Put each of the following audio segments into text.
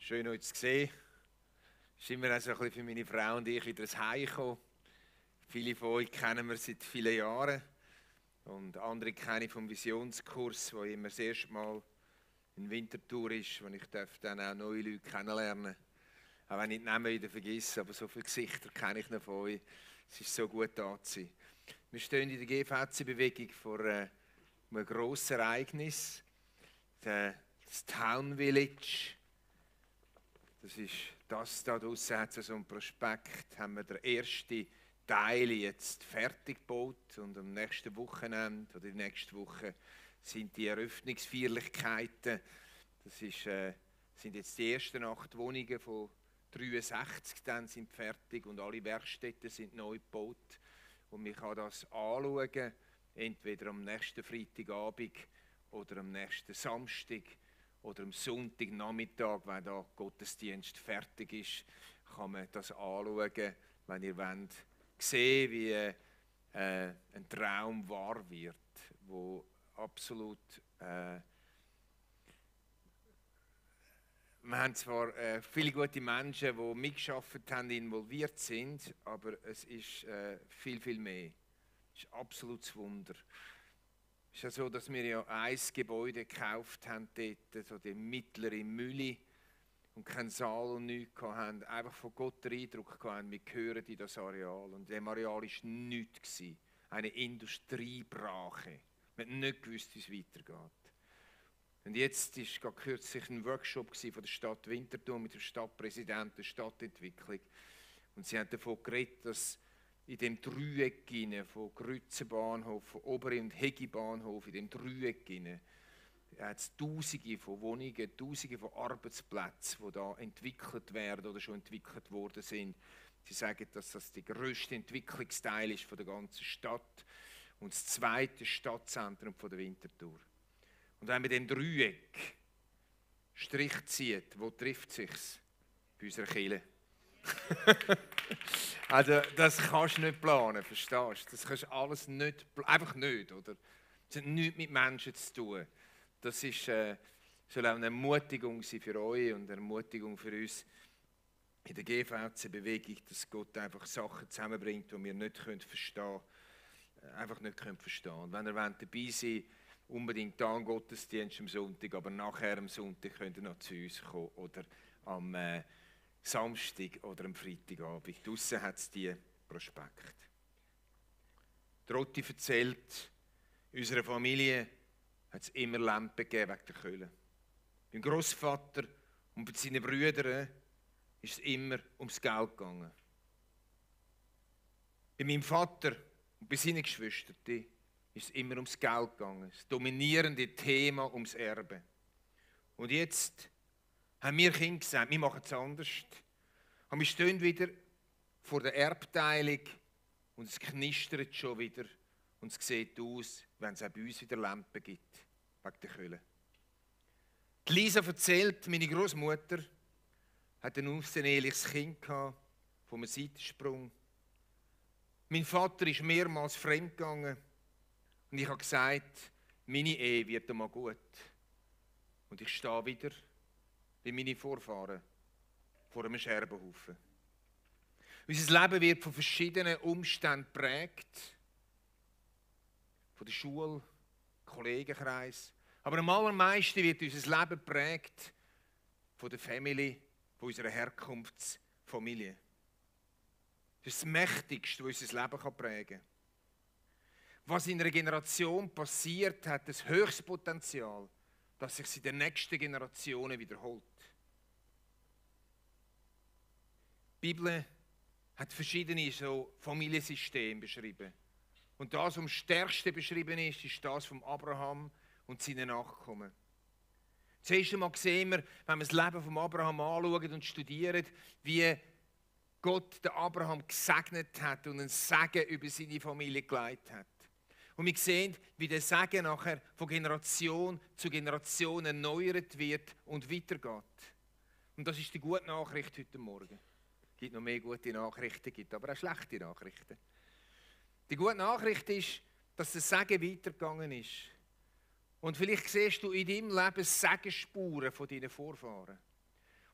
Schön, euch zu sehen. Es ist immer also ein bisschen für meine Frau und ich wieder ein Heimkommen. Viele von euch kennen wir seit vielen Jahren und andere kenne ich vom Visionskurs, wo immer das erste Mal in Winterthur ist, wo ich dann auch neue Leute kennenlernen darf. Auch wenn ich die Namen wieder vergesse, aber so viele Gesichter kenne ich noch von euch. Es ist so gut da zu sein. Wir stehen in der GVC-Bewegung vor einem grossen Ereignis, das Town Village. Das ist das da draussen, hat so ein Prospekt, haben wir den ersten Teil jetzt fertig gebaut und am nächsten Wochenende oder die nächste Woche sind die Eröffnungsfeierlichkeiten. Das sind jetzt die ersten 8 Wohnungen von 63 dann sind fertig und alle Werkstätten sind neu gebaut. Und man kann das anschauen, entweder am nächsten Freitagabend oder am nächsten Samstag oder am Sonntagnachmittag, wenn da Gottesdienst fertig ist, kann man das anschauen, wenn ihr wollt sehen, wie ein Traum wahr wird, wo absolut wir haben zwar viele gute Menschen, die mitgearbeitet haben, involviert sind, aber es ist viel, viel mehr. Es ist ein absolutes Wunder. Es ist ja so, dass wir ja ein Gebäude gekauft haben, dort, so die mittlere Mühle, und keinen Saal und nichts hatten. Einfach von Gott den Eindruck hatten, wir gehören in das Areal. Und in diesem Areal war nichts. Eine Industriebrache. Wir haben nicht gewusst, wie es weitergeht. Und jetzt war kürzlich ein Workshop von der Stadt Winterthur mit dem Stadtpräsidenten der Stadtentwicklung. Und sie haben davon geredet, dass in dem Dreieck von Grützenbahnhof, von Obere- und Hegi-Bahnhof, in dem Dreieck hat es Tausende von Wohnungen, Tausende von Arbeitsplätzen, die da entwickelt werden oder schon entwickelt worden sind. Sie sagen, dass das der grösste Entwicklungsteil ist von der ganzen Stadt und das zweite Stadtzentrum von der Winterthur. Und wenn man den Dreieck Strich zieht, wo trifft es sich? Bei unserer Kirche. Also das kannst du nicht planen, verstehst du? Das kannst du alles nicht, einfach nicht, oder? Das hat nichts mit Menschen zu tun. Das ist, soll auch eine Ermutigung sein für euch und eine Ermutigung für uns in der GVC-Bewegung, dass Gott einfach Sachen zusammenbringt, die wir nicht verstehen können. Einfach nicht verstehen können. Und wenn ihr dabei seid, unbedingt da am Gottesdienst am Sonntag, aber nachher am Sonntag könnt ihr noch zu uns kommen oder am Samstag oder am Freitagabend. Draussen hat es die Prospekt. Die Rotti erzählt, in unserer Familie hat es immer Lampen gegeben wegen der Köhle. Beim Grossvater und bei seinen Brüdern ist es immer ums Geld gegangen. Bei meinem Vater und bei seinen Geschwistern ist es immer ums Geld gegangen. Das dominierende Thema ums Erbe. Und jetzt haben wir Kinder gesagt, wir machen es anders. Und wir stehen wieder vor der Erbteilung und es knistert schon wieder. Und es sieht aus, wenn es auch bei uns wieder Lampen gibt, wegen der Köhle. Die Lisa erzählt, meine Großmutter hat ein außereheliches Kind gehabt, von einem Seitensprung. Mein Vater ist mehrmals fremdgegangen. Und ich habe gesagt, meine Ehe wird einmal gut. Und ich stehe wieder wie meine Vorfahren vor einem Scherbenhaufen. Unser Leben wird von verschiedenen Umständen geprägt. Von der Schule, Kollegenkreis. Aber am allermeisten wird unser Leben geprägt von der Family, von unserer Herkunftsfamilie. Das ist das Mächtigste, was unser Leben prägen kann. Was in einer Generation passiert, hat das höchste Potenzial, dass sich in den nächsten Generationen wiederholt. Die Bibel hat verschiedene so Familiensysteme beschrieben. Und das, was am stärksten beschrieben ist, ist das von Abraham und seinen Nachkommen. Zuerst einmal sehen wir, wenn wir das Leben von Abraham anschauen und studieren, wie Gott den Abraham gesegnet hat und einen Segen über seine Familie geleitet hat. Und wir sehen, wie der Segen nachher von Generation zu Generation erneuert wird und weitergeht. Und das ist die gute Nachricht heute Morgen. Es gibt noch mehr gute Nachrichten, gibt aber auch schlechte Nachrichten. Die gute Nachricht ist, dass der Segen weitergegangen ist. Und vielleicht siehst du in deinem Leben Segenspuren von deinen Vorfahren.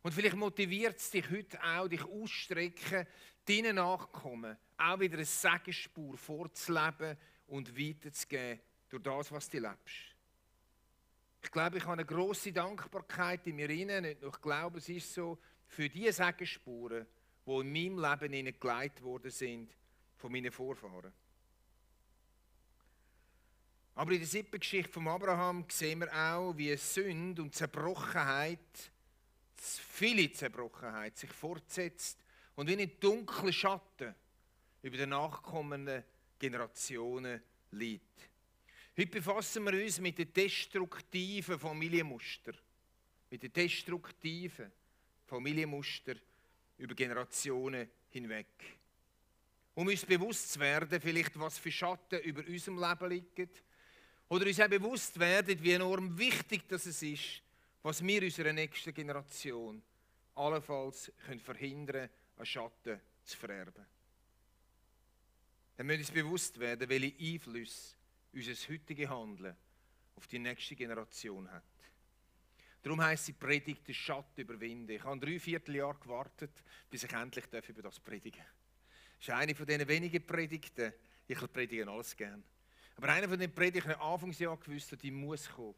Und vielleicht motiviert es dich heute auch, dich auszustrecken, deinen Nachkommen auch wieder eine Segensspur vorzuleben und weiterzugeben durch das, was du lebst. Ich glaube, ich habe eine grosse Dankbarkeit in mir hinein, nicht nur ich glaube, es ist so, für die Segensspuren, die in meinem Leben hineingelegt worden sind von meinen Vorfahren. Aber in der 7. Geschichte von Abraham sehen wir auch, wie Sünde und Zerbrochenheit, viele Zerbrochenheit, sich fortsetzt und wie ein dunkler Schatten über die nachkommenden Generationen liegt. Heute befassen wir uns mit den destruktiven Familienmustern. Mit den destruktiven Familienmustern über Generationen hinweg. Um uns bewusst zu werden, vielleicht was für Schatten über unserem Leben liegen. Oder uns auch bewusst werden, wie enorm wichtig das ist, was wir unserer nächsten Generation allenfalls verhindern können, an Schatten zu vererben. Dann müssen wir uns bewusst werden, welche Einflüsse unser heutiges Handeln auf die nächste Generation hat. Darum heisst die Predigt, den Schatten überwinden. Ich habe 3/4 Jahre gewartet, bis ich endlich über das predigen darf. Das ist eine von diesen wenigen Predigten. Ich predige alles gern. Aber einer von den Predigten, ich habe Anfangsjahr gewusst, die muss kommen.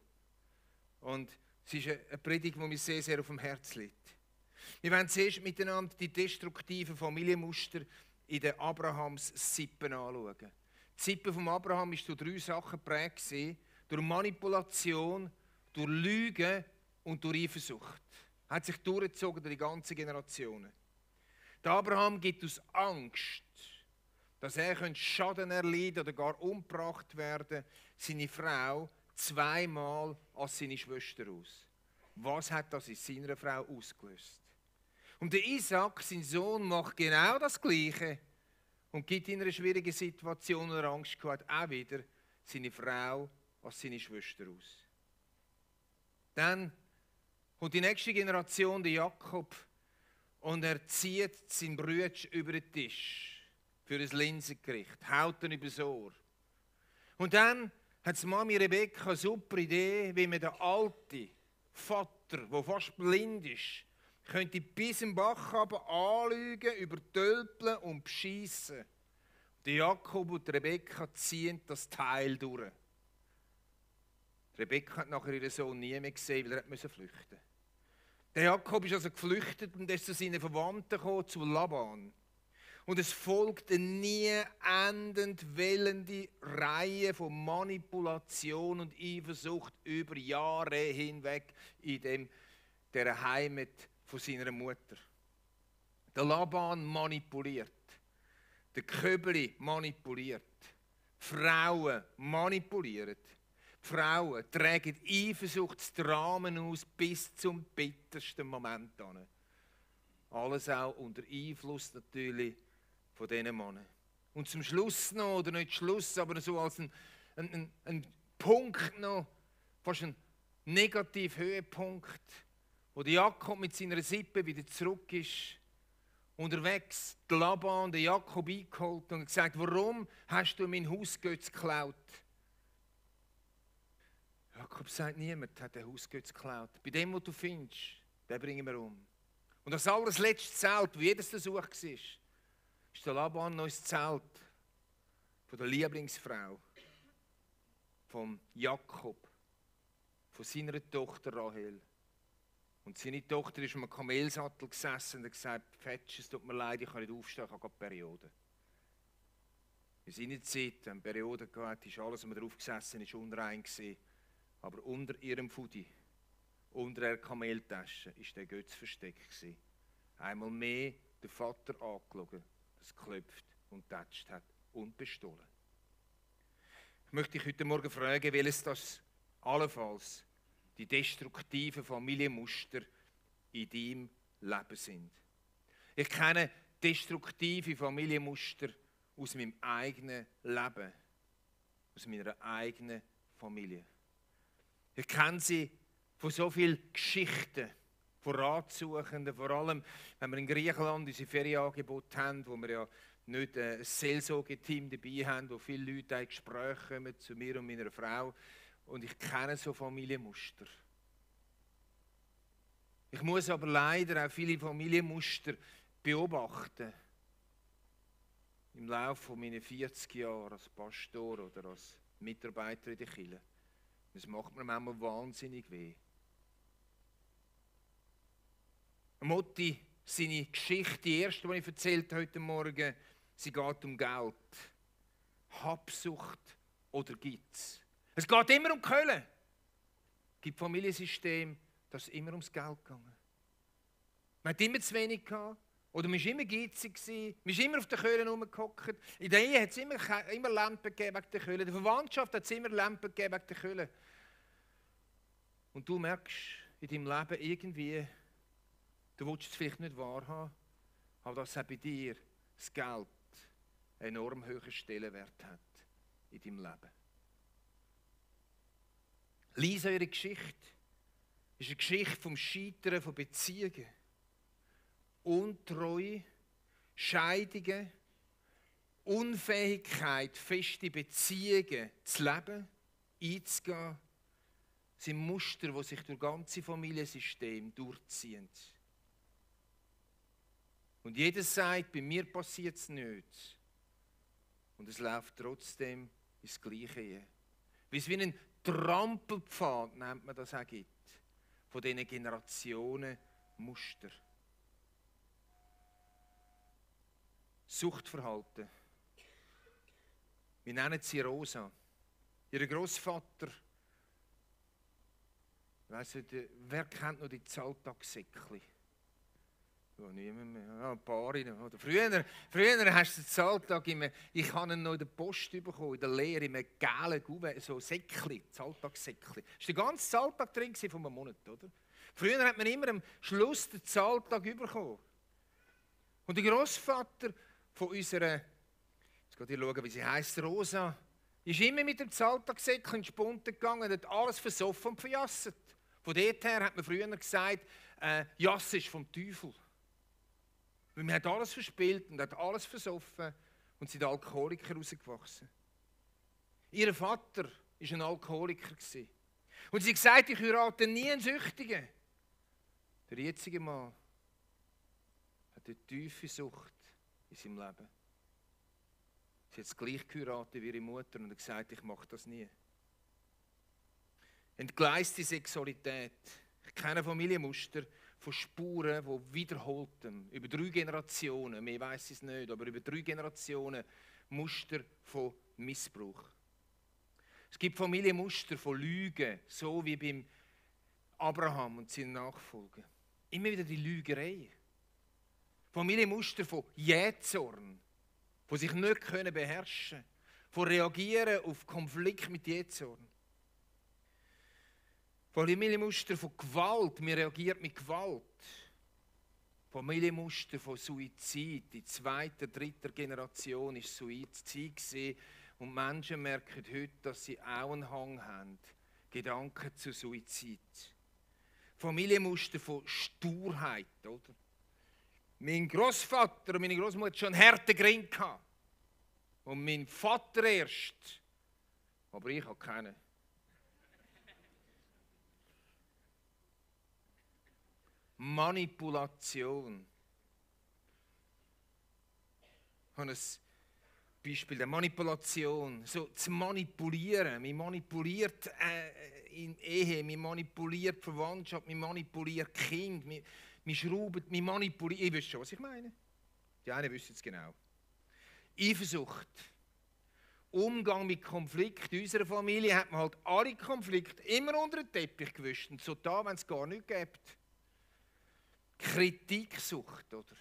Und es ist eine Predigt, die mir sehr, sehr auf dem Herzen liegt. Wir werden zuerst miteinander die destruktiven Familienmuster in den Abrahams Sippen anschauen. Die Sippe von Abraham war durch 3 Sachen geprägt. Durch Manipulation, durch Lügen und durch Eifersucht. Er hat sich durchgezogen durch die ganzen Generationen. Der Abraham gibt aus Angst, dass er Schaden erleiden oder gar umgebracht werden, seine Frau 2-mal als seine Schwester aus. Was hat das in seiner Frau ausgelöst? Und der Isaac, sein Sohn, macht genau das Gleiche und gibt in einer schwierigen Situation oder Angst gehabt, auch wieder seine Frau als seine Schwester aus. Dann kommt die nächste Generation, der Jakob, und er zieht seinen Bruder über den Tisch für ein Linsengericht, haut ihn übers Ohr. Und dann hat die Mami Rebekka eine super Idee, wie man den alten Vater, der fast blind ist, könnte bis im Bach anlügen, übertölpeln und beschiessen. Der Jakob und die Rebekka ziehen das Teil durch. Die Rebekka hat nachher ihren Sohn nie mehr gesehen, weil er flüchten musste. Der Jakob ist also geflüchtet und ist zu seinen Verwandten gekommen, zu Laban. Und es folgt eine nie endend wellende Reihe von Manipulation und Eifersucht über Jahre hinweg in dieser Heimat von seiner Mutter. Der Laban manipuliert. Der Köbeli manipuliert. Frauen manipulieren. Frauen tragen Eifersuchtsdramen aus bis zum bittersten Moment an. Alles auch unter Einfluss natürlich von diesen Männern. Und zum Schluss noch, oder nicht Schluss, aber so als ein Punkt noch, fast ein negativer Höhepunkt, wo der Jakob mit seiner Sippe wieder zurück ist, unterwegs, der Laban, der Jakob eingeholt und gesagt, warum hast du mein Hausgötz geklaut? Jakob sagt, niemand hat den Hausgötz geklaut. Bei dem, was du findest, den bringen wir um. Und das allerletzte Zelt, wo jedes Versuch war, ist der Laban noch ins Zelt von der Lieblingsfrau, von Jakob, von seiner Tochter Rahel. Und seine Tochter ist auf einem Kamelsattel gesessen und hat gesagt, Fetsch, es tut mir leid, ich kann nicht aufstehen, ich habe gerade Periode. In seiner Zeit, wenn Periode gehabt, ist alles, was man drauf gesessen ist, unrein gewesen. Aber unter ihrem Fudi, unter der Kameltasche, war der Götz versteckt gewesen. Einmal mehr der Vater angeschaut, das geklopft und getatscht hat und bestohlen. Ich möchte dich heute Morgen fragen, welches das allenfalls die destruktiven Familienmuster in deinem Leben sind. Ich kenne destruktive Familienmuster aus meinem eigenen Leben, aus meiner eigenen Familie. Ich kenne sie von so vielen Geschichten, von Ratsuchenden, vor allem, wenn wir in Griechenland unsere Ferienangebote haben, wo wir ja nicht ein Seelsorgeteam dabei haben, wo viele Leute in Gespräche kommen zu mir und meiner Frau. Und ich kenne so Familienmuster. Ich muss aber leider auch viele Familienmuster beobachten. Im Laufe meiner 40 Jahre als Pastor oder als Mitarbeiter in der Kirche. Das macht mir manchmal wahnsinnig weh. Motti, seine Geschichte, die erste, die ich erzählt heute Morgen, sie geht um Geld. Habsucht oder gibt's? Es geht immer um Kohle. Es gibt Familiensystem, das ist immer ums Geld gegangen. Man hat immer zu wenig gehabt. Oder man war immer geizig, man ist immer auf den Köhlen rumgehockt. In der Ehe hat es immer Lampen gegeben wegen der Köhlen. In der Verwandtschaft hat es immer Lampen gegeben wegen der Köhlen. Und du merkst in deinem Leben irgendwie, du willst es vielleicht nicht wahrhaben, aber dass auch bei dir das Geld einen enorm hohen Stellenwert hat in deinem Leben. Lies eure Geschichte. Es ist eine Geschichte vom Scheitern von Beziehungen. Untreue, Scheidungen, Unfähigkeit, feste Beziehungen zu leben, einzugehen, sind Muster, die sich durch das ganze Familiensystem durchziehen. Und jeder sagt, bei mir passiert es nicht. Und es läuft trotzdem ins Gleiche. Wie es wie ein Trampelpfad, nennt man das auch, gibt, von diesen Generationen Muster. Suchtverhalten. Wir nennen sie Rosa. Ihr Großvater, weiss nicht, wer kennt noch die Zahltagssäckchen? Ja, niemand mehr. Ja, ein paar. Oder früher hast du den Zahltag immer, ich habe ihn noch in der Post bekommen, in der Lehre, in einem gelben Kuvert, so Säckchen, Zahltagssäckchen. Das war der ganze Zahltag drin von einem Monat, oder? Früher hat man immer am Schluss den Zahltag bekommen. Und der Großvater von unserer, jetzt geht ihr schauen, wie sie heisst, Rosa, ist immer mit dem Zahltagssäckchen in die Spunte gegangen und hat alles versoffen und verjasset. Von dort her hat man früher gesagt, Jassen ist vom Teufel. Weil man hat alles verspielt und hat alles versoffen und sind Alkoholiker rausgewachsen. Ihr Vater war ein Alkoholiker. Und sie hat gesagt, ich heirate nie einen Süchtigen. Der jetzige Mann hat eine tiefe Sucht in seinem Leben. Sie hat es gleich geheiratet wie ihre Mutter und hat gesagt, ich mache das nie. Entgleiste Sexualität. Ich kenne Familienmuster von Spuren, die wiederholten, über 3 Generationen, mehr weiss ich es nicht, aber über 3 Generationen Muster von Missbrauch. Es gibt Familienmuster von Lügen, so wie beim Abraham und seinen Nachfolgern. Immer wieder die Lügerei. Familienmuster von Jähzorn, von sich nicht beherrschen können, von Reagieren auf Konflikt mit Jähzorn. Familienmuster von Gewalt, man reagiert mit Gewalt. Familienmuster von Suizid, die 2., 3. Generation war Suizid gewesen. Und Menschen merken heute, dass sie auch einen Hang haben, Gedanken zu Suizid. Familienmuster von Sturheit, oder? Mein Großvater und meine Großmutter hatten schon einen harten Grind gehabt. Und mein Vater erst. Aber ich habe keinen. Manipulation. Ich habe ein Beispiel der Manipulation. So zu manipulieren. Man manipuliert in Ehe, man manipuliert Verwandtschaft, man manipuliert Kind, man schraubt, man manipuliert. Ihr wisst schon, was ich meine. Die einen wissen es genau. Eifersucht. Umgang mit Konflikt. In unserer Familie hat man halt alle Konflikte immer unter den Teppich gewischt. Und so da, wenn es gar nichts gibt. Kritiksucht, oder?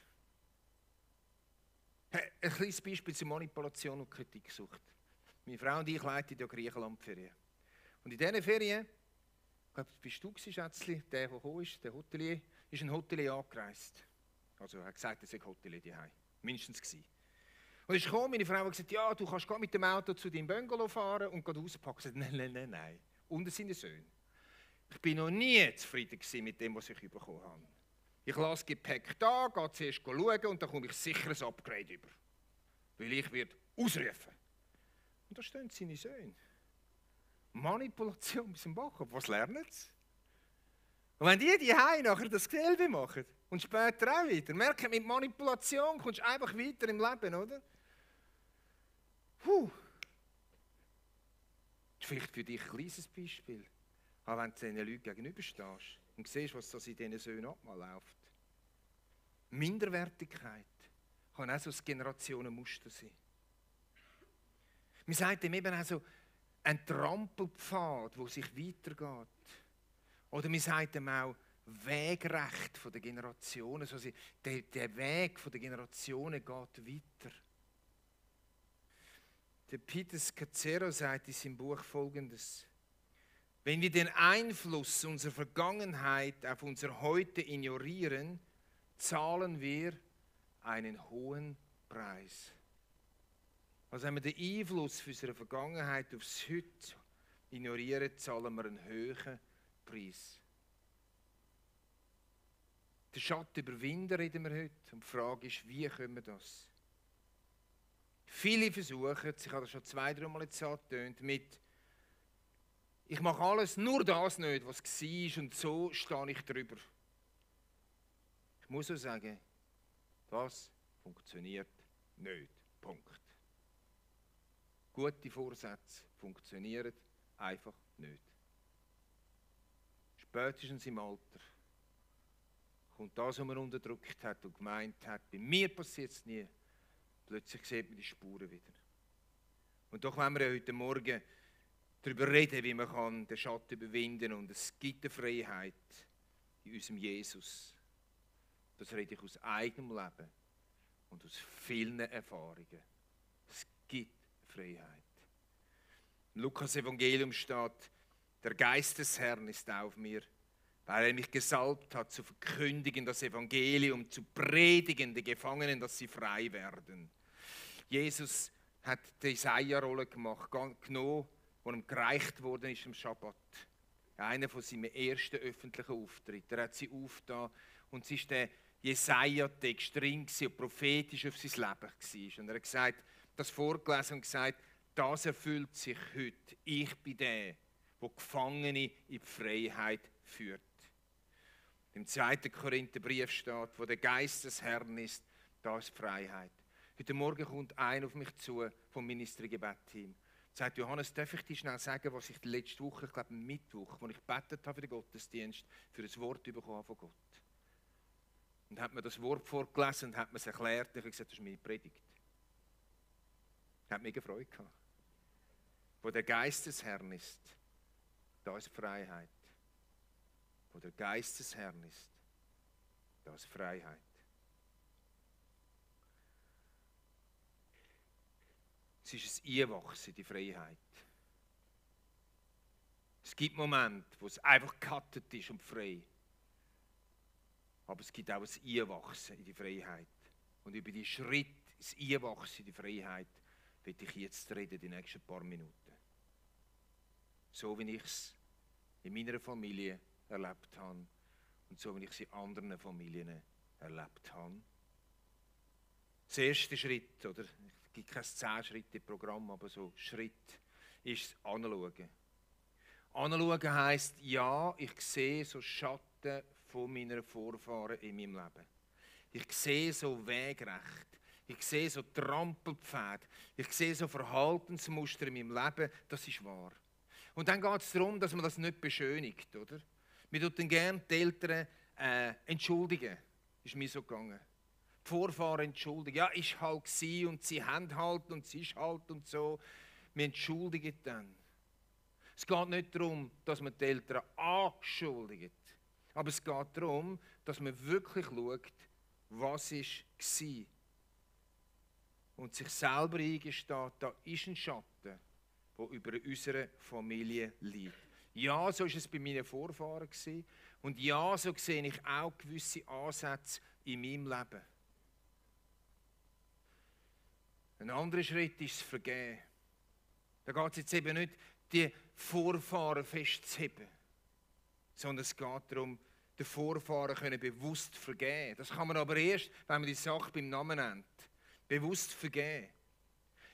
Ein kleines Beispiel zur Manipulation und Kritiksucht. Meine Frau und ich leiten ja Griechenland-Ferien. Und in diesen Ferien, ich glaube, bist du Schätzli, der gekommen ist, der Hotelier, ist ein Hotelier angereist. Also er hat gesagt, er sei Hotelier daheim. Mindestens gewesen. Und er ist gekommen, meine Frau hat gesagt, ja, du kannst mit dem Auto zu deinem Bungalow fahren und auspacken. Nein. Und es sind die Söhne. Ich bin noch nie zufrieden mit dem, was ich bekommen habe. Ich lasse Gepäck da, gehe zuerst schauen und dann komme ich sicher ein Upgrade über. Weil ich werde ausrufen. Und da stehen seine Söhne. Manipulation bis zum Bach. Was lernen sie? Und wenn die Hause nachher dasselbe machen und später auch wieder, merken, mit Manipulation kommst du einfach weiter im Leben, oder? Das ist vielleicht für dich ein kleines Beispiel. Aber wenn du diesen Leuten gegenüberstehst und siehst, was das in diesen Söhnen abläuft. Minderwertigkeit kann auch so ein Generationenmuster sein. Man sagt dem eben auch so ein Trampelpfad, der sich weitergeht. Oder man sagt dem auch Wegrecht der Generationen. Also der Weg der Generationen geht weiter. Der Peter Scazzero sagt in seinem Buch Folgendes: Wenn wir den Einfluss unserer Vergangenheit auf unser Heute ignorieren, zahlen wir einen hohen Preis. Also wenn wir den Einfluss für unsere Vergangenheit aufs Heute ignorieren, zahlen wir einen hohen Preis. Den Schatten überwinden reden wir heute. Und die Frage ist, wie können wir das? Viele versuchen, ich habe das schon 2-3 Mal jetzt angetönt, mit ich mache alles, nur das nicht, was war, und so stehe ich drüber. Ich muss auch sagen, das funktioniert nicht. Punkt. Gute Vorsätze funktionieren einfach nicht. Spätestens im Alter kommt das, was man unterdrückt hat und gemeint hat, bei mir passiert es nie. Plötzlich sieht man die Spuren wieder. Und doch wollen wir ja heute Morgen darüber reden, wie man den Schatten überwinden kann. Und es gibt eine Freiheit in unserem Jesus. Das rede ich aus eigenem Leben und aus vielen Erfahrungen. Es gibt Freiheit. Im Lukas-Evangelium steht, der Geist des Herrn ist auf mir, weil er mich gesalbt hat, zu verkündigen das Evangelium, zu predigen den Gefangenen, dass sie frei werden. Jesus hat die Jesaja-Rolle genommen, wo ihm gereicht worden ist am Schabbat. Einer von seinen ersten öffentlichen Auftritten. Er hat sie aufgetan und es war der Jesaja-Text drin und prophetisch auf sein Leben war. Und er hat gesagt, das vorgelesen und gesagt, das erfüllt sich heute. Ich bin der Gefangene in die Freiheit führt. Im 2. Korintherbrief steht, wo der Geist des Herrn ist, da ist Freiheit. Heute Morgen kommt einer auf mich zu vom Ministry-Gebet-Team. Er sagt, Johannes, darf ich dir schnell sagen, was ich die letzte Woche, ich glaube am Mittwoch, als ich gebetet habe für den Gottesdienst, für ein Wort bekommen von Gott. Und hat mir das Wort vorgelesen und hat mir es erklärt. Und ich habe gesagt, das ist meine Predigt. Ich habe mega Freude gehabt. Wo der Geist des Herrn ist, da ist Freiheit. Wo der Geist des Herrn ist, da ist Freiheit. Es ist ein Einwachsen in die Freiheit. Es gibt Momente, wo es einfach gecuttet ist und frei. Aber es gibt auch ein Einwachsen in die Freiheit. Und über die Schritt, das Einwachsen in die Freiheit, werde ich jetzt reden, die nächsten paar Minuten. So wie ich es in meiner Familie erlebt habe und so wie ich es in anderen Familien erlebt habe. Der erste Schritt, oder? Es gibt kein 10-Schritte-Programm, aber so Schritt ist das Anschauen. Anschauen heisst, ja, ich sehe so Schatten von meiner Vorfahren in meinem Leben. Ich sehe so Wegrecht. Ich sehe so Trampelpfade. Ich sehe so Verhaltensmuster in meinem Leben. Das ist wahr. Und dann geht es darum, dass man das nicht beschönigt, oder? Man tut dann gerne die Eltern entschuldigen. Ist mir so gegangen. Die Vorfahren entschuldigen. Ja, ist halt gewesen und sie haben halt und sie ist halt und so. Wir entschuldigen dann. Es geht nicht darum, dass man die Eltern anschuldigt. Aber es geht darum, dass man wirklich schaut, was war. Und sich selber eingesteht, da ist ein Schatten, der über unserer Familie liegt. Ja, so war es bei meinen Vorfahren. Und ja, so sehe ich auch gewisse Ansätze in meinem Leben. Ein anderer Schritt ist das Vergeben. Da geht es jetzt eben nicht, die Vorfahren festzuheben, sondern es geht darum, den Vorfahren können bewusst vergeben. Das kann man aber erst, wenn man die Sache beim Namen nennt. Bewusst vergeben.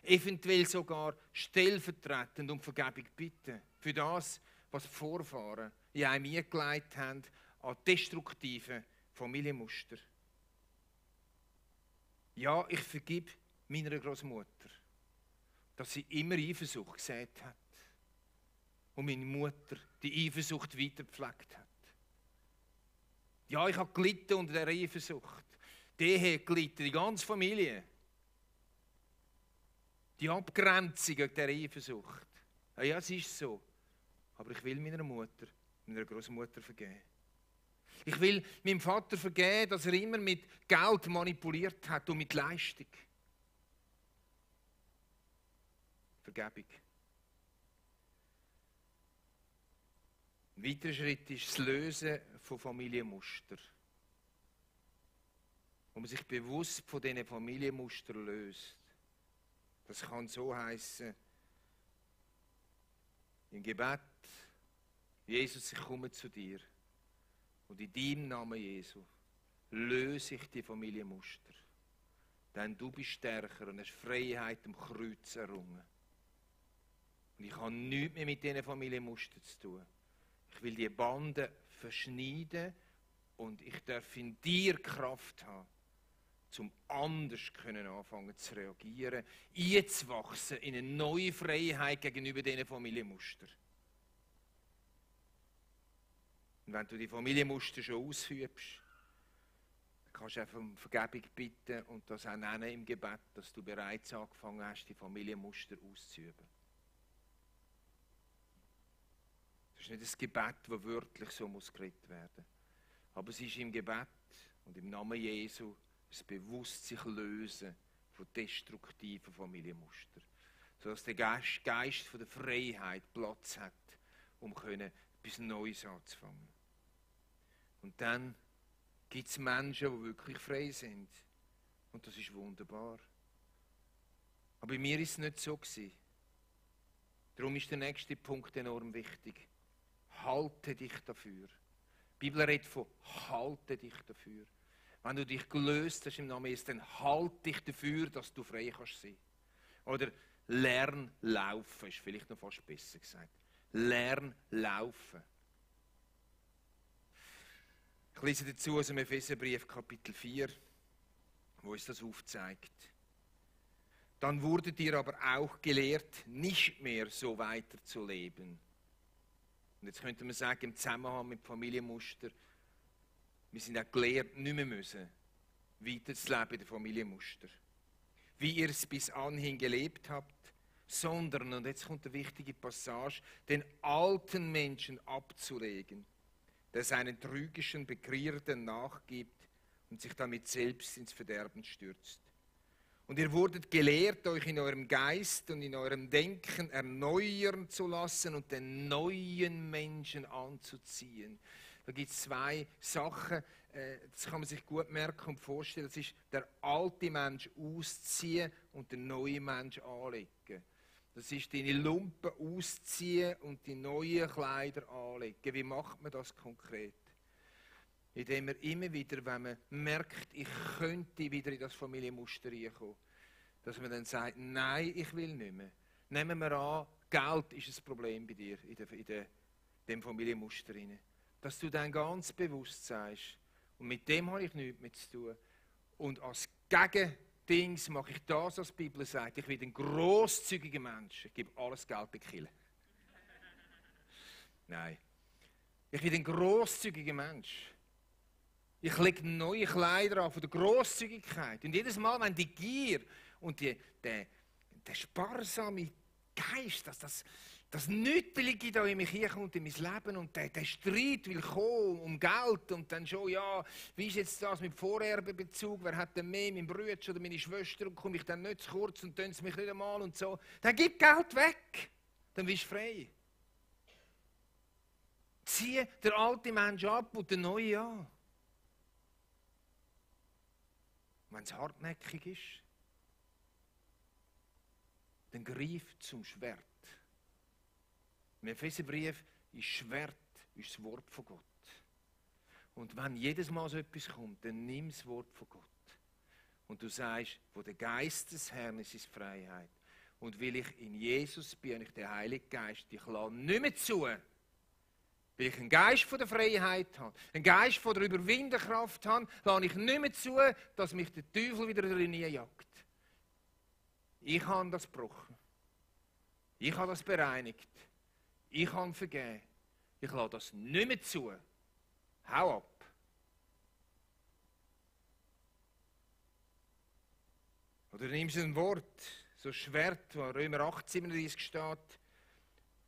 Eventuell sogar stellvertretend um Vergebung bitten. Für das, was die Vorfahren in einem eingeleitet haben, an destruktiven Familienmustern. Ja, ich vergib meiner Großmutter, dass sie immer Eifersucht gesät hat und meine Mutter die Eifersucht weitergepflegt hat. Ja, ich habe gelitten unter dieser Eifersucht. Die hat gelitten, die ganze Familie. Die Abgrenzung gegen diese Eifersucht. Ja, es ist so. Aber ich will meiner Mutter, meiner Großmutter vergeben. Ich will meinem Vater vergeben, dass er immer mit Geld manipuliert hat und mit Leistung. Vergebung. Ein weiterer Schritt ist das Lösen von Familienmustern. Wo man sich bewusst von diesen Familienmustern löst. Das kann so heißen: im Gebet: Jesus, ich komme zu dir. Und in deinem Namen, Jesu, löse ich die Familienmuster. Denn du bist stärker und hast Freiheit am Kreuz errungen. Und ich habe nichts mehr mit diesen Familienmustern zu tun. Ich will die Banden verschneiden und ich darf in dir Kraft haben, um anders anfangen zu reagieren, einzuwachsen in eine neue Freiheit gegenüber diesen Familienmustern. Und wenn du die Familienmuster schon ausübst, dann kannst du einfach um Vergebung bitten und das auch nennen im Gebet, dass du bereits angefangen hast, die Familienmuster auszuüben. Das ist nicht ein Gebet, das wörtlich so geredet werden muss. Aber es ist im Gebet und im Namen Jesu das bewusst sich lösen von destruktiven Familienmustern. Sodass der Geist von der Freiheit Platz hat, um etwas Neues anzufangen. Und dann gibt es Menschen, die wirklich frei sind. Und das ist wunderbar. Aber bei mir war es nicht so. Darum ist der nächste Punkt enorm wichtig. Halte dich dafür. Die Bibel redet von halte dich dafür. Wenn du dich gelöst hast im Namen Jesus, dann halte dich dafür, dass du frei kannst sein. Oder lern laufen, ist vielleicht noch fast besser gesagt. Lern laufen. Ich lese dazu aus dem Epheserbrief Kapitel 4, wo es das aufzeigt. Dann wurdet ihr aber auch gelehrt, nicht mehr so weiterzuleben. Und jetzt könnte man sagen, im Zusammenhang mit Familienmuster, wir sind auch gelehrt, nicht mehr müssen, weiterzuleben in den Familienmuster. Wie ihr es bis anhin gelebt habt, sondern, und jetzt kommt eine wichtige Passage, den alten Menschen abzulegen, der seinen trügischen Begierden nachgibt und sich damit selbst ins Verderben stürzt. Und ihr wurdet gelehrt, euch in eurem Geist und in eurem Denken erneuern zu lassen und den neuen Menschen anzuziehen. Da gibt es zwei Sachen, das kann man sich gut merken und vorstellen. Das ist der alte Mensch ausziehen und den neuen Mensch anlegen. Das ist deine Lumpen ausziehen und die neuen Kleider anlegen. Wie macht man das konkret? Indem man immer wieder, wenn man merkt, ich könnte wieder in das Familienmuster reinkommen, dass man dann sagt, nein, ich will nicht mehr. Nehmen wir an, Geld ist ein Problem bei dir in dem Familienmuster rein. Dass du dann ganz bewusst sagst, und mit dem habe ich nichts mehr zu tun. Und als Gegendings mache ich das, was die Bibel sagt. Ich bin ein grosszügiger Mensch. Ich gebe alles Geld in die Kirche. Nein. Ich bin ein grosszügiger Mensch. Ich lege neue Kleider an von der Grosszügigkeit. Und jedes Mal, wenn die Gier und der sparsame Geist, das Nüttelige da in mich hinkommt, in mein Leben, und der Streit will kommen um Geld und dann schon, ja, wie ist jetzt das mit Vorerbebezug, wer hat denn mehr, mein Bruder oder meine Schwester, und komme ich dann nicht zu kurz und tun sie mich nicht einmal und so. Dann gib Geld weg, dann bist du frei. Zieh den alten Mensch ab und den neuen an. Wenn es hartnäckig ist, dann greif zum Schwert. Im Epheserbrief ist Schwert ist das Wort von Gott. Und wenn jedes Mal so etwas kommt, dann nimm das Wort von Gott. Und du sagst, wo der Geist des Herrn ist, ist Freiheit. Und weil ich in Jesus bin und ich den Heiligen Geist, ich lasse nicht mehr zu, Weil ich einen Geist von der Freiheit habe, einen Geist von der Überwinderkraft habe, lasse ich nicht mehr zu, dass mich der Teufel wieder drin jagt. Ich habe das gebrochen. Ich habe das bereinigt. Ich habe vergeben. Ich lasse das nicht mehr zu. Hau ab. Oder nimmst du ein Wort, so Schwert, wo Römer 8,37 steht.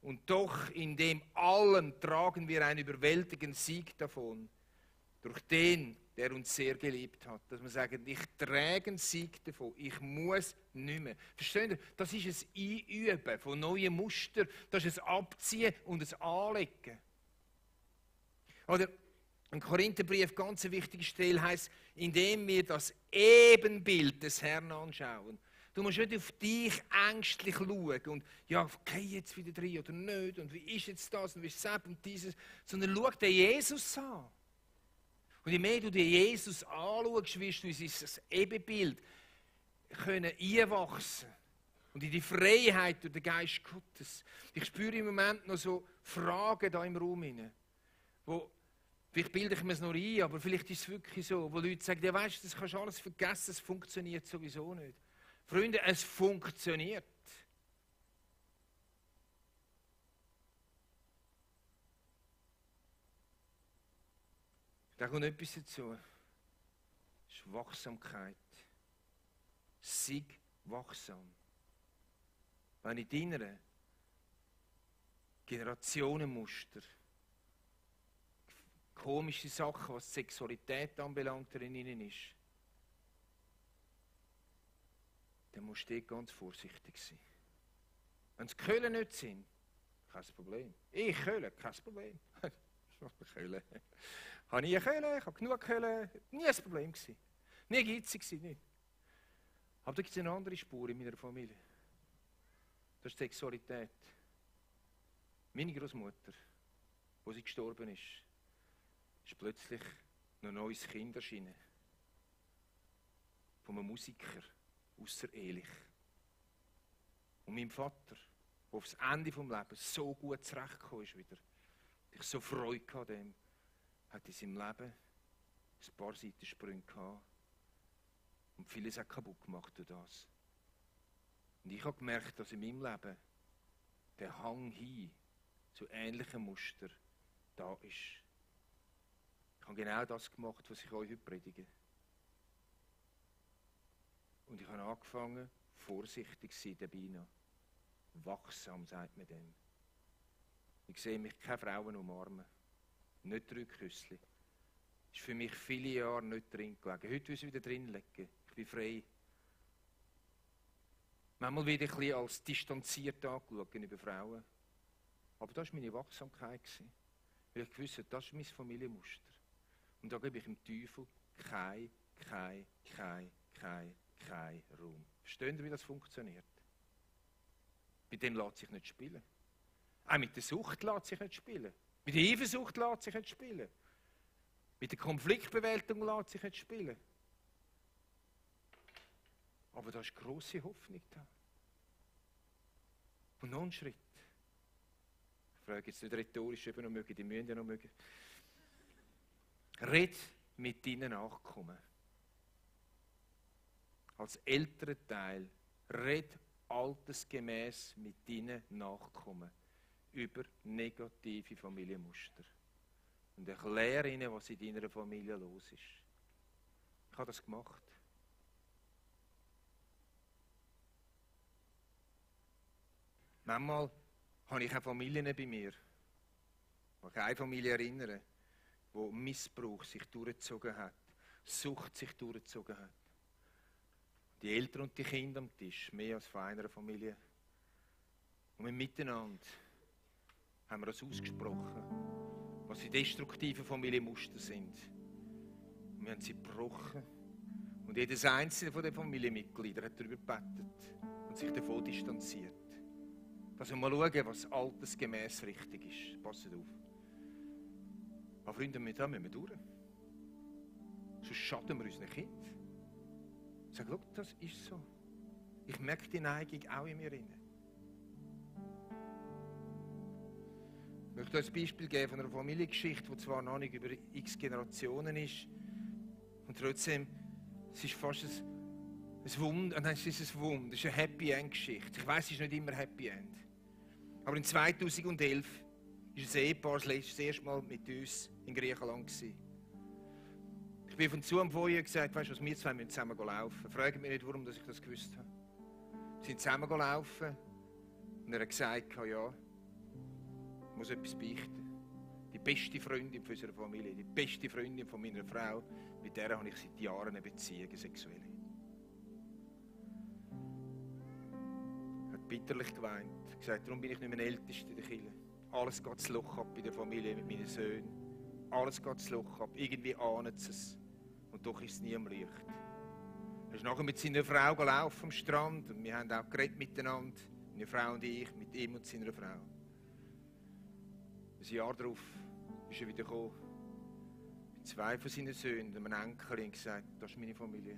Und doch in dem allem tragen wir einen überwältigenden Sieg davon. Durch den, der uns sehr geliebt hat. Dass wir sagen, ich trage einen Sieg davon. Ich muss nicht mehr. Versteht ihr? Das ist ein Einüben von neuen Mustern. Das ist ein Abziehen und ein Anlegen. Oder im Korintherbrief, ganz eine wichtige Stelle, heisst, indem wir das Ebenbild des Herrn anschauen. Du musst nicht auf dich ängstlich schauen und ja, gehe jetzt wieder rein oder nicht und wie ist jetzt das und wie ist das und dieses, sondern schau den Jesus an. Und je mehr du den Jesus anschaust, wirst du in sein Ebenbild können einwachsen und in die Freiheit durch den Geist Gottes. Ich spüre im Moment noch so Fragen da im Raum hinein, wo vielleicht bilde ich mir es noch ein, aber vielleicht ist es wirklich so, wo Leute sagen, ja weißt du, das kannst du alles vergessen, es funktioniert sowieso nicht. Freunde, es funktioniert. Da kommt etwas dazu. Das ist Wachsamkeit. Sei wachsam. Wenn in deiner Generationenmuster komische Sachen, was die Sexualität anbelangt, drin ist, dann musst du ganz vorsichtig sein. Wenn es Köhlen nicht sind, kein Problem. Ich Köhlen, kein Problem. Köhlen. Habe ich eine Köhlen, ich habe genug Köhlen, nie ein Problem gewesen. Nie gitzig, nicht. Aber da gibt es eine andere Spur in meiner Familie. Das ist die Sexualität. Meine Großmutter, wo sie gestorben ist plötzlich noch ein neues Kind erschienen. Von einem Musiker. Ausserehelich. Und mein Vater, der aufs Ende des Lebens so gut zurechtgekommen ist wieder, ich so Freude an dem, hat in seinem Leben ein paar Seitensprünge gehabt und vieles auch kaputt gemacht durch das. Und ich habe gemerkt, dass in meinem Leben der Hang hin zu ähnlichen Mustern da ist. Ich habe genau das gemacht, was ich euch heute predige. Und ich habe angefangen, vorsichtig zu sein dabei. Wachsam, sagt man dem. Ich sehe mich keine Frauen umarmen. Nicht 3 Küssli. Das ist für mich viele Jahre nicht drin gelegen. Heute will ich wieder drin legen. Ich bin frei. Manchmal werde ich ein bisschen als distanziert angeschaut gegenüber Frauen. Aber das war meine Wachsamkeit. Weil ich wusste, das ist mein Familienmuster. Und da gebe ich dem Teufel kein Raum. Verstehen Sie, wie das funktioniert? Bei dem lässt sich nicht spielen. Auch mit der Sucht lässt sich nicht spielen. Mit der Eifersucht lässt sich nicht spielen. Mit der Konfliktbewältigung lässt sich nicht spielen. Aber da ist grosse Hoffnung da. Und noch ein Schritt. Ich frage jetzt nicht rhetorisch, ob ihr noch mögt, die müssen ja noch mögen. Red mit deinen Nachkommen. Als älterer Teil, red altersgemäß mit deinen Nachkommen über negative Familienmuster. Und erkläre ihnen, was in deiner Familie los ist. Ich habe das gemacht. Manchmal habe ich auch Familien bei mir. Ich kann eine Familie erinnern, wo Missbrauch sich durchgezogen hat, Sucht sich durchgezogen hat. Die Eltern und die Kinder am Tisch, mehr als von einer Familie. Und wir miteinander haben wir das ausgesprochen, was die destruktiven Familienmuster sind. Und wir haben sie gebrochen. Und jedes einzelne von den Familienmitgliedern hat darüber gebetet und sich davon distanziert. Dass wir mal schauen, was altersgemäß richtig ist. Passt auf. Aber Freunde, da müssen wir durch. Sonst schaden wir unseren Kindern. Sag, schau, das ist so. Ich merke die Neigung auch in mir. Ich möchte euch ein Beispiel geben von einer Familiengeschichte, die zwar noch nicht über x Generationen ist, und trotzdem, es ist fast ein Wunder, nein, es ist ein Wunder, es ist eine Happy End Geschichte. Ich weiss, es ist nicht immer Happy End. Aber in 2011 war ein Ehepaar das erste Mal mit uns in Griechenland gewesen. Ich bin von zu am Feuer und gesagt, weißt du was, wir zwei müssen zusammen laufen. Fragt mich nicht, warum ich das gewusst habe. Wir sind zusammen gelaufen und er hat gesagt, ja, ich muss etwas beichten. Die beste Freundin von unserer Familie, die beste Freundin von meiner Frau, mit der habe ich seit Jahren eine Beziehung, eine sexuelle. Er hat bitterlich geweint. Er hat gesagt, darum bin ich nicht mehr der Älteste in der Kirche. Alles geht zu Loch ab bei der Familie mit meinen Söhnen. Alles geht zu Loch ab. Irgendwie ahnen sie es. Und doch ist es nie am Licht. Er ist nachher mit seiner Frau gelaufen am Strand und wir haben auch geredet miteinander, meine Frau und ich, mit ihm und seiner Frau. Ein Jahr darauf ist er wieder gekommen, mit zwei von seinen Söhnen, einem Enkel, und gesagt, das ist meine Familie.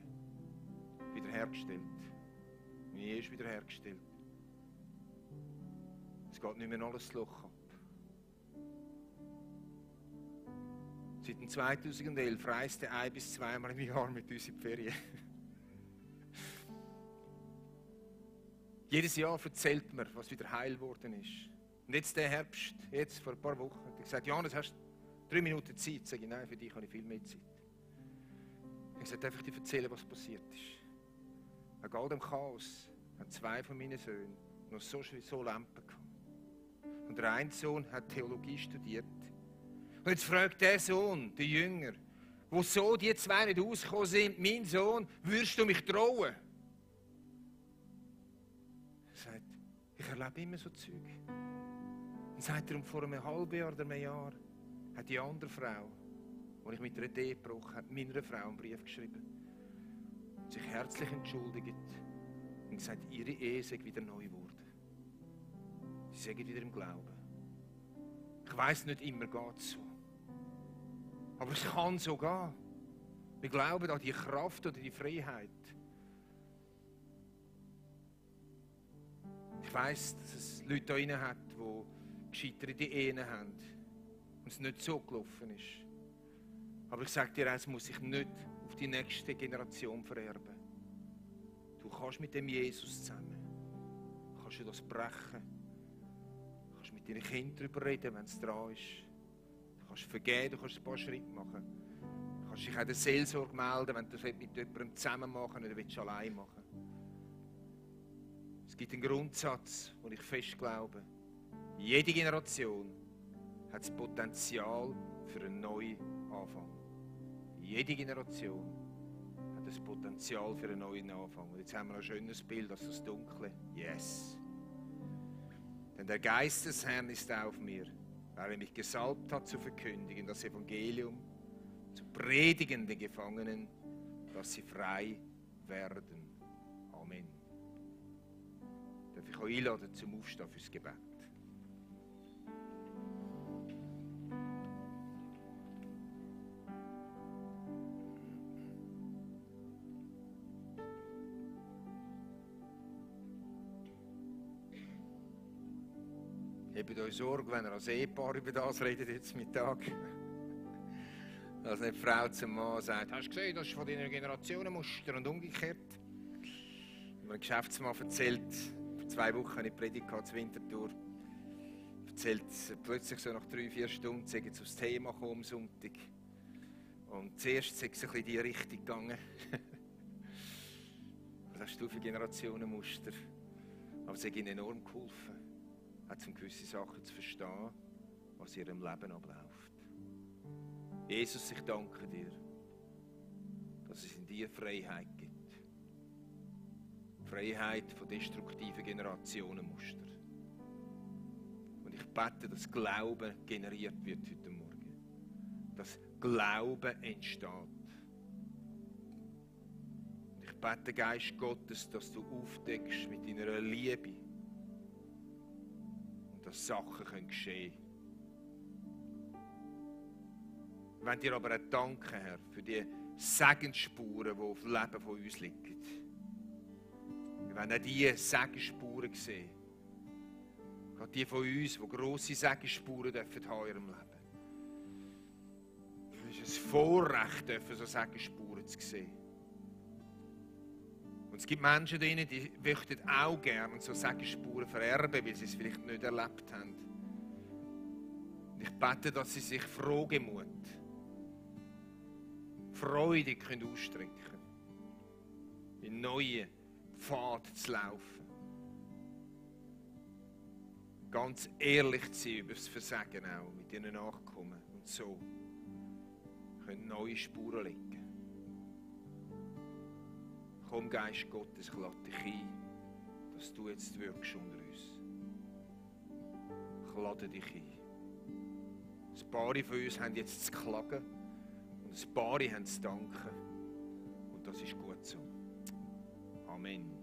Wiederhergestellt. Meine Ehe ist wiederhergestellt. Es geht nicht mehr alles das Loch ab. Seit 2011 reist er 1- bis 2-mal im Jahr mit uns in die Ferien. Jedes Jahr erzählt mir, was wieder heil geworden ist. Und jetzt der Herbst, jetzt vor ein paar Wochen, hat er gesagt, Johannes, hast du 3 Minuten Zeit? Sag ich, nein, für dich habe ich viel mehr Zeit. Er hat gesagt, darf ich dir erzählen, was passiert ist? Nach all dem Chaos haben 2 von meinen Söhnen noch so Lampen gehabt. Und der eine Sohn hat Theologie studiert. Und jetzt fragt der Sohn, der Jünger, wo so die 2 nicht rausgekommen sind, mein Sohn, würdest du mich trauen? Er sagt, ich erlebe immer so Zeug. Dann sagt er, vor einem halben Jahr oder einem Jahr hat die andere Frau, die ich mit einer Ehe gebrochen habe, meiner Frau einen Brief geschrieben. Und sich herzlich entschuldigt und gesagt, ihre Ehe sei wieder neu geworden. Sie sei wieder im Glauben. Ich weiss, nicht immer geht es so. Aber es kann so gehen. Wir glauben an die Kraft oder die Freiheit. Ich weiss, dass es Leute da drin hat, die gescheiterte Ehen haben und es nicht so gelaufen ist. Aber ich sage dir, es muss sich nicht auf die nächste Generation vererben. Du kannst mit dem Jesus zusammen, kannst du das brechen. Du kannst mit deinen Kindern darüber reden, wenn es dran ist. Du kannst vergeben, du kannst ein paar Schritte machen. Du kannst dich auch der Seelsorge melden, wenn du das mit jemandem zusammen machen oder willst du allein machen. Es gibt einen Grundsatz, den ich fest glaube. Jede Generation hat das Potenzial für einen neuen Anfang. Jede Generation hat das Potenzial für einen neuen Anfang. Und jetzt haben wir ein schönes Bild, das Dunkle. Yes. Denn der Geist des Herrn ist auf mir, weil er mich gesalbt hat, zu verkündigen das Evangelium, zu predigen den Gefangenen, dass sie frei werden. Amen. Darf ich euch einladen zum Aufstehen fürs Gebet? Hebt euch Sorge, wenn ihr als Ehepaar über das redet jetzt Mittag. Dass nicht die Frau zum Mann sagt, hast du gesehen, das ist von deiner Generationenmuster und umgekehrt. Mir ein Geschäftsmann erzählt, vor 2 Wochen eine Predigt zur Winterthur, erzählt plötzlich so nach 3-4 Stunden, sei jetzt aufs Thema gekommen am Sonntag. Und zuerst sei es ein bisschen in die Richtung gegangen. Was hast du für Generationenmuster? Aber es hat ihnen enorm geholfen, um gewisse Sachen zu verstehen, was in ihrem Leben abläuft. Jesus, ich danke dir, dass es in dir Freiheit gibt. Freiheit von destruktiven Generationenmustern. Und ich bete, dass Glauben generiert wird heute Morgen. Dass Glauben entsteht. Und ich bete, Geist Gottes, dass du aufdeckst mit deiner Liebe und dass Sachen geschehen können. Wir wollen dir aber auch danken, Herr, für die Segensspuren, die auf dem Leben von uns liegen. Wir wollen auch diese Segensspuren sehen, Gerade die von uns, die grosse Segensspuren dürfen haben in ihrem Leben. Es ist ein Vorrecht, so Segensspuren zu sehen. Und es gibt Menschen drin, die möchten auch gerne so Segensspuren vererben, weil sie es vielleicht nicht erlebt haben. Und ich bete, dass sie sich Frohgemut, Freude können ausstrecken können, in neue Pfade zu laufen. Ganz ehrlich zu sein über das Versagen auch, mit ihren Nachkommen. Und so können neue Spuren legen. Komm, Geist Gottes, ich lade dich ein, dass du jetzt wirkst unter uns. Ich lade dich ein. Ein paar von uns haben jetzt zu klagen und ein paar haben zu danken. Und das ist gut so. Amen.